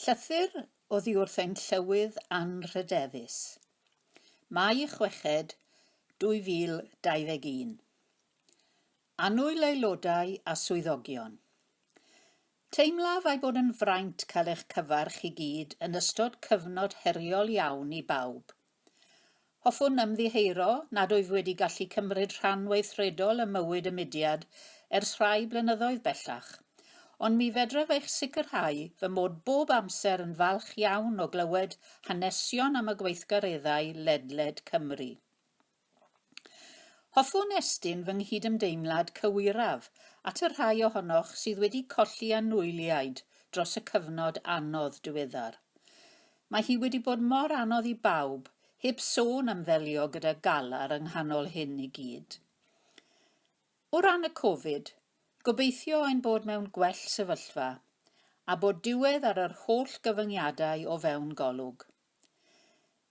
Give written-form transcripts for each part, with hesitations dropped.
Llythyr oddi wrth ein Llywydd Anrhydeddus. Mai Chweched, 2021. Annwyl aelodau a swyddogion. Teimlaf ei bod yn fraint cael eich cyfarch i gyd yn ystod cyfnod heriol iawn i bawb. Hoffwn ymddiheuro nad wyf wedi gallu cymryd rhan weithredol ym mywyd y mudiad ers rhai blynyddoedd bellach, ond mi fedraf eich sicrhau fy mod bob amser yn falch iawn o glywed hanesion am y gweithgareddau ledled Cymru. Hoffwn estyn fy nghydymdeimlad cywiraf at y rhai ohonoch sydd wedi colli anwyliaid dros y cyfnod anodd diweddar. Mae hi wedi bod mor anodd i bawb, heb sôn am ddelio gyda galar yng nghanol hyn i gyd. O ran y Covid, gobeithio ein bod mewn gwell sefyllfa, a bod diwedd ar yr holl gyfyngiadau o fewn golwg.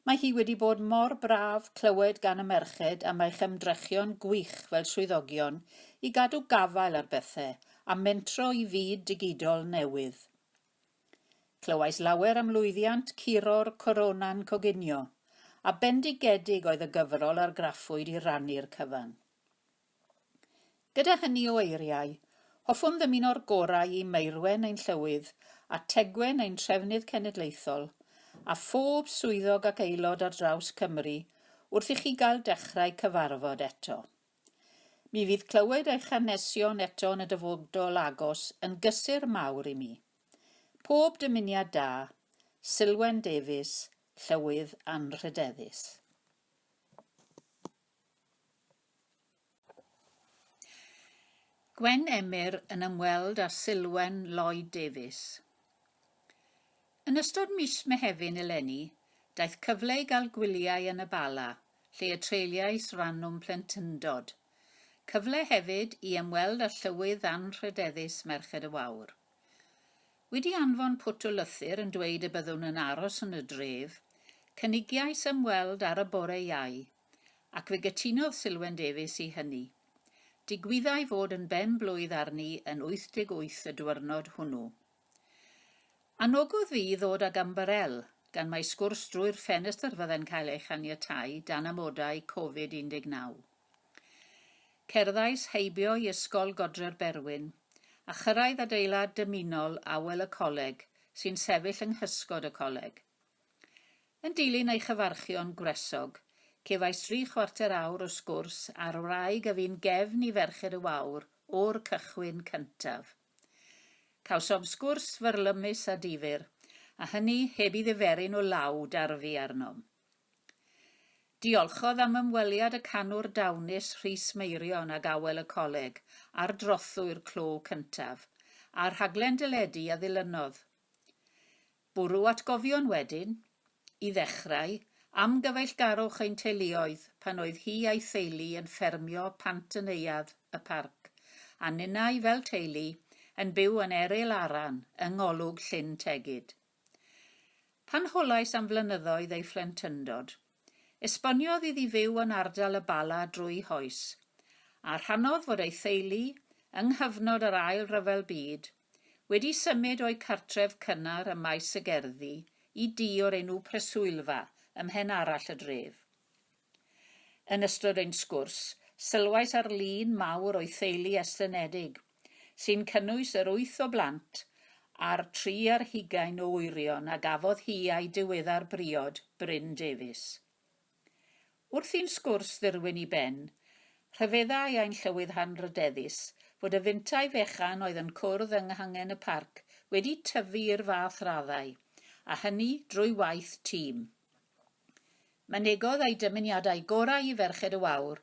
Mae hi wedi bod mor braf clywed gan y merched am eich ymdrechion gwych fel swyddogion i gadw gafael ar bethe a mentro i fyd digidol newydd. Clywais lawer am lwyddiant curo'r corona'n coginio, a bendigedig oedd y gyfrol argraffwyd i rannu'r cyfan. Gyda hynny o eiriau, hoffwn ddymuno'r gorau i Meirwen ein Llywydd a Tegwen ein Trefnydd Cenedlaethol, a phob swyddog ac aelod ar draws Cymru wrth i chi gael dechrau cyfarfod eto. Mi fydd clywed eich hanesion eto yn y dyfodol agos yn gysur mawr i mi. Pob dymuniad da, Sulwen Davies, Llywydd Anrhydeddus. Gwen Emyr yn ymweld â Sulwen Lloyd Davies. Yn ystod mis Mehefin eleni, daeth cyfle i gael gwyliau yn y Bala, lle y treuliais ran o'm plentyndod. Cyfle hefyd i ymweld â Llywydd Anrhydeddus Merched y Wawr. Wedi anfon pwt o lythyr yn dweud y byddwn yn aros yn y dref, cynigiais ymweld ar y bore Iau, Ac fe gytunodd Sulwen Davies i hynny. Digwyddai fod yn ben-blwydd arni yn 88 y dwyrnod hwnnw. Anogodd fi i ddod ag ymbarel, gan mai sgwrs drwy'r ffenestr fyddai'n cael ei chaniatáu dan amodau Covid 19. Cerddais heibio i Ysgol Godre'r Berwyn, a chyrraedd adeilad dymunol Awel y Coleg sy'n sefyll yng nghysgod y coleg. Yn dilyn ei chyfarchion gwresog, cefais dri chwarter awr o sgwrs â'r wraig a fu'n gefn i Ferched y Wawr o'r cychwyn cyntaf. Cawsom sgwrs fyrlymus a difyr, a hynny heb i ddiferyn o law darfu arnom. Diolchodd am ymweliad y canwr dawnus Rhys Meirion ag Awel y Coleg ar drothwy'r clo cyntaf, a'r rhaglen deledu a ddilynodd. Bwrw atgofion wedyn, i ddechrau, am gyfeillgarwch ein teuluoedd pan oedd hi a'i theulu yn ffermio Pant y Neuadd, y Parc, a ninnau fel teulu yn byw yn Eryl Aran yng ngolwg Llyn Tegid. Pan holais am flynyddoedd ei phlentyndod, esboniodd iddi fyw yn ardal y Bala drwy'i hoes, a rhannodd fod ei theulu, yng nghyfnod yr Ail Ryfel Byd, wedi symud o'u cartref cynnar ym Maes y Gerddi i dŷ o'r enw Preswylfa ym mhen arall y dref. Yn ystod ein sgwrs, sylwais ar lun mawr o'i theulu estynedig, sy'n cynnwys yr wyth o blant a'r tri ar hugain o wyrion a gafodd hi a'i diweddar briod, Bryn Davies. Wrth i'n sgwrs ddirwyn i ben, rhyfeddai ein Llywydd Hanrhydeddus fod y fintai fechan oedd yn cwrdd yng nghangen y parc wedi tyfu i'r fath raddau, a hynny drwy waith tîm. Mynegodd ei dymuniadau gorau i Ferched y Wawr,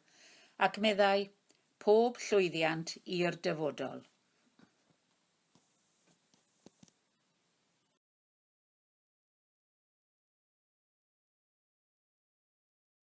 ac meddai, Pob llwyddiant i'r dyfodol.